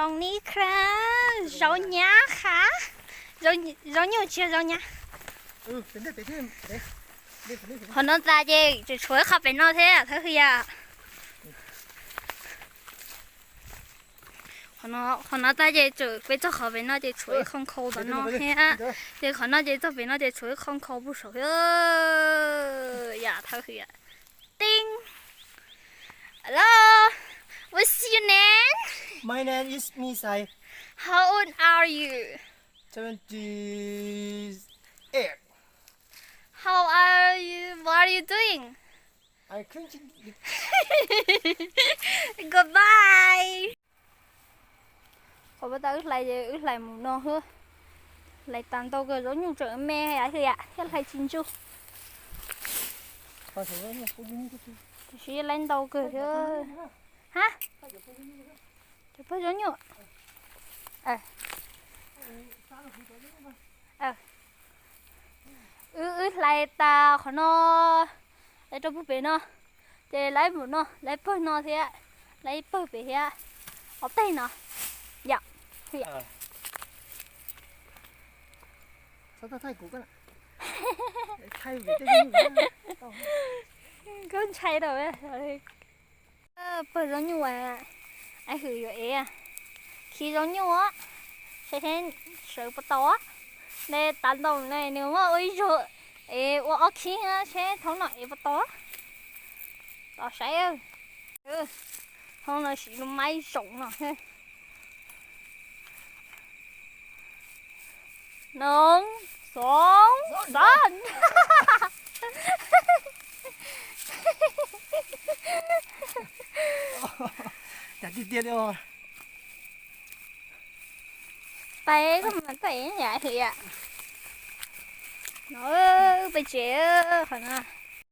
ตรงนี้ครับ เจ้าหญ้าค่ะ เจ้า เจ้าหนูเชียร์เจ้าหญ้า เออ เป็นได้ไปเที่ยวเด้ เด้ เด้ เด้ ขอนอนตาเจ จะชวนเข้าไปนอนเถอะ เธอคืออย่า ขอนอน ขอนอนตาเจ จะไปเจ้าเขาไปนอน เจ ชวนของเขาไปนอนเถอะ เจ ขอนอนเจ เจ้าไปนอน เจ ชวนของเขาผู้ชาย เออ อย่า เธอคืออย่า Ding. Hello. What's your name? My name is Misai. How old are you? Seventy-eight. How are you? What are you doing? I cleaning. Goodbye. ຂໍບໍ່ຕາອຶດໄຫຼເດີ ອຶດໄຫຼໝູນອກເຮີ ໄຫຼຕາມໂຕເກີດ ເຈົ້າຫຍູ້ເຈີແມ່ຍາເທື່ອ ເຮັດໄຫຼຈິນຈູ ຊິໄຫຼໂຕເກີດເດີ ຮະ ຈະເປີດເຈົ້າຫຍູ້ ເອີ ເອີ ອຶດໄຫຼຕາຂໍນອ ໄຫຼໂຕຜູ້ເປັນເນາະ ເຈໄລ່ໝູນເນາະ ໄລ່ເປີດເນາະເທຍ ໄລ່ເປີດໄປເທຍ ເອົາເຕະເນາະ ຢາກເທຍ ເອີ ສາວໄທກູກັນ ໄທເວເຕະ ເກີນໄຊດອກເວີຍ ເອີ ເປີດເຈົ້າຫຍູ້ ອາ ອາ ອາ ຫື ຢູ່ເອ ຄີເຈົ້າຫຍູ້ ໃຊ້ແທນເສີປະຕໍ ແລະ ຕາມດອກໃນເນື້ອວ່າ ໂອ້ຍ ໂຈ ເອ ໂອ ເອົາຄີ ໃຊ້ທ້ອງໜ້ອຍເອປະຕໍ ຕໍ່ໃຊ້ ເອີ ເອີ ຫ້ອງນອນສີນໄມ້ສອງເນາະ ເອີ ໜຶ່ງ ສອງ ສາມ ຈັບຕິດໆເດີ ໄປກໍມັນໄປຫຍັງເຮີຍ ເອີ ໄປເຈ ເອີ ຂະນະ